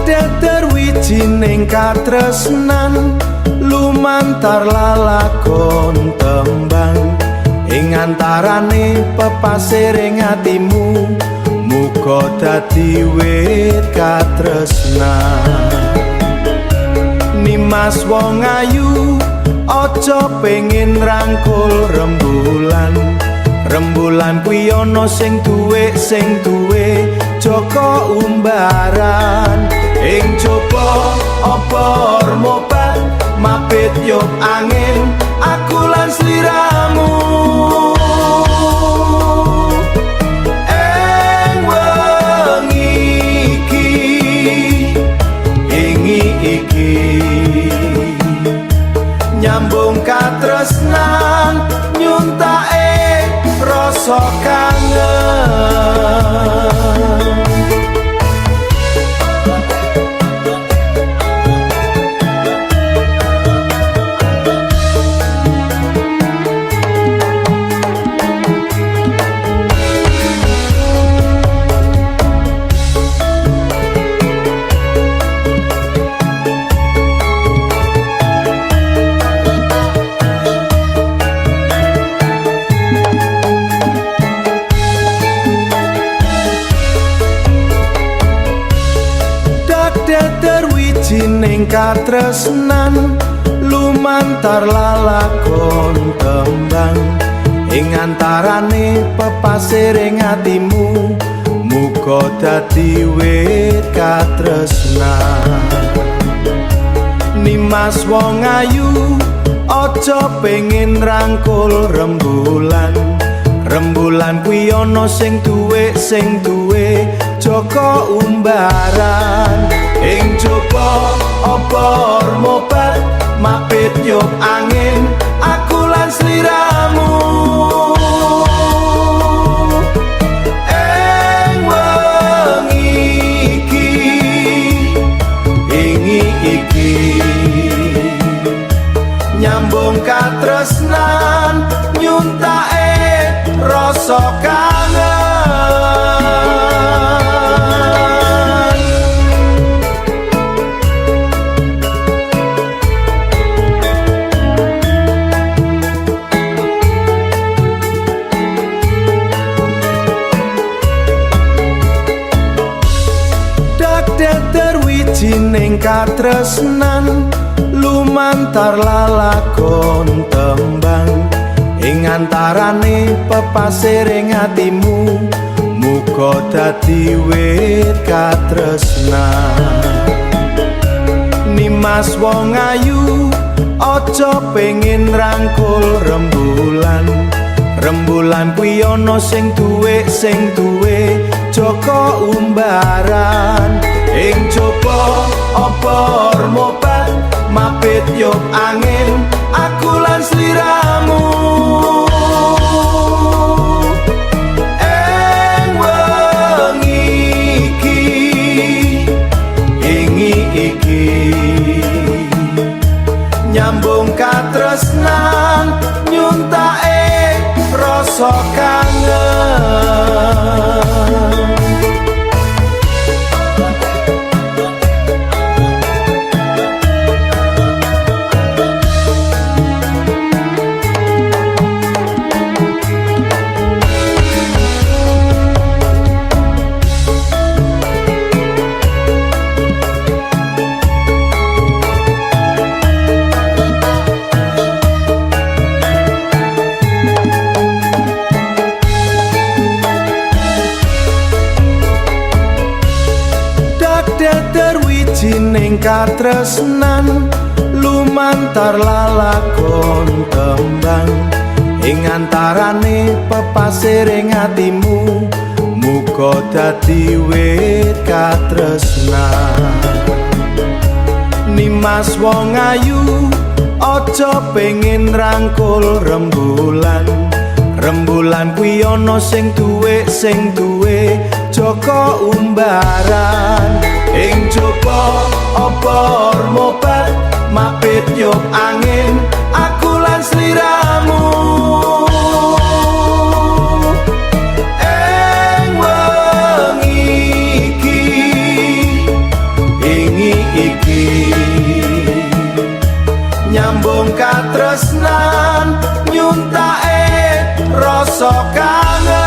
Dakdeter wijining katresnan lumantar lalakon tembang ing antarane pepasir ing atimu muga dadi wit katresnan. Nimas wong ayu aja pengin rangkul rembulan, rembulan kuwi ana sing duwe Joko umbaran. Ing coba obor mobat mapit yop angin aku lan sliramu. Ing wengi iki ingi iki nyambung katresnan nyuntake rasa kangen. Wijining katresnan lumantar lalakon tembang ing antarane pepasir ing atimu muga dadi wit katresnan. Nimas wong ayu aja pengin rangkul rembulan, rembulan kuwi ana sing duwe Joko umbaran. Ing coba obor mobat mapit yop angin aku lan sliramu. Ing wengi iki ingi iki nyambung katresnan nyuntake rasa kangen. Dakdeter wijining katresnan lumantar lalakon tembang ing antarane pepasir ing atimu muga dadi wit katresnan. Nimas wong ayu aja pengin rangkul rembulan, rembulan kuwi ana sing duwe Joko umbaran. Ing coba obor mobat mapit yop angin aku lan sliramu. Ing wengi iki ingi iki nyambung katresnan nyuntake rasa kangen. Dakdeter wijining katresnan lumantar lalakon tembang ing antarane pepasir ing atimu muga dadi wit katresnan. Nimas wong ayu aja pengin rangkul rembulan, rembulan kuwi ana sing duwe Joko umbaran. Ing coba obor mobat mapit yop angin aku lan sliramu. Ing wengi iki Nyambung katresnan, nyuntake rasa kangen.